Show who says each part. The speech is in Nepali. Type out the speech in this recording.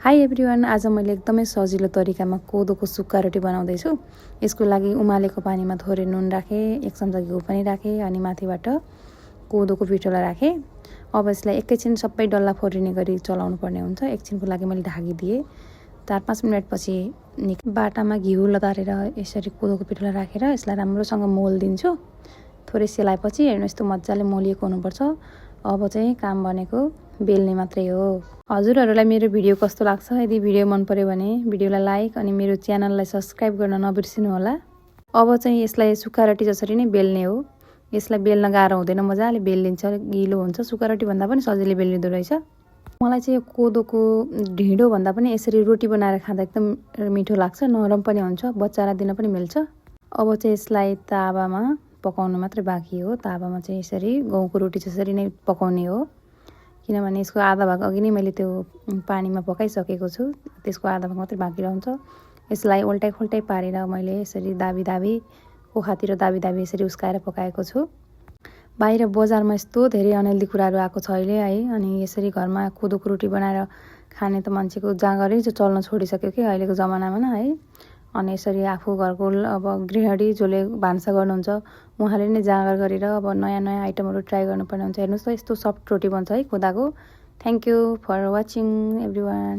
Speaker 1: हाई एभ्रिवान, आज मैले एकदमै सजिलो तरिकामा कोदोको सुक्खा रोटी बनाउँदैछु। यसको लागि उमालेको पानीमा थोरै नुन राखेँ, 1 चम्चा घिउ पनि राखेँ अनि माथिबाट कोदोको पिठोलाई राखेँ। अब यसलाई एकैछिन सबै डल्ला फोरिने गरी चलाउनु पर्ने हुन्छ। एकछिनको लागि मैले ढाकिदिएँ। 4-5 मिनटपछि बाटामा घिउ लतारेर यसरी कोदोको पिठोलाई राखेर यसलाई राम्रोसँग मोल्दिन्छु। थोरै सेलाएपछि हेर्नु यस्तो मजाले मोलिएको हुनुपर्छ। अब चाहिँ काम भनेको बेल्ने मात्रै हो। हजुरहरूलाई मेरो भिडियो कस्तो लाग्छ? यदि भिडियो मन पर्यो भने भिडियोलाई लाइक अनि मेरो च्यानललाई सब्स्क्राइब गर्न नबिर्सिनु होला। अब चाहिँ यसलाई सुक्खा रोटी जसरी नै बेल्ने हो। यसलाई बेल्न गाह्रो हुँदैन, मजाले बेलिन्छ, गिलो हुन्छ। सुक्खा रोटी भन्दा पनि सजिलै बेलिँदो रहेछ। मलाई चाहिँ कोदोको ढिँडो भन्दा पनि यसरी रोटी बनाएर खाँदा एकदम मिठो लाग्छ, नरम पनि हुन्छ, बच्चालाई दिन पनि मिल्छ। अब चाहिँ यसलाई तावामा पकाउनु मात्रै बाँकी हो। तावामा चाहिँ यसरी गहुँको रोटी जसरी नै पकाउने हो, किनभने यसको आधा भाग अघि नै मैले त्यो पानीमा पकाइसकेको छु। त्यसको आधा भाग मात्रै बाँकी रहन्छ। यसलाई उल्टाइ खुल्टाइ पारेर मैले यसरी दाबी दाबी ओखातिर दाबी दाबी यसरी उस्काएर पकाएको छु। बाहिर बजारमा यस्तो धेरै अनहेल्दी कुराहरू आएको छ अहिले है। अनि यसरी घरमा कोदोको रोटी बनाएर खाने त मान्छेको जाँगरै चल्न छोडिसक्यो कि अहिलेको जमानामा न है। अनि यसरी आफू घरको अब गृहिणी जसले भान्सा गर्नुहुन्छ उहाँले नै जाँगर गरेर अब नयाँ नयाँ आइटमहरू ट्राई गर्नुपर्ने हुन्छ। हेर्नुहोस् त यस्तो सफ्ट रोटी बन्छ है कोदाको। Thank you for watching everyone.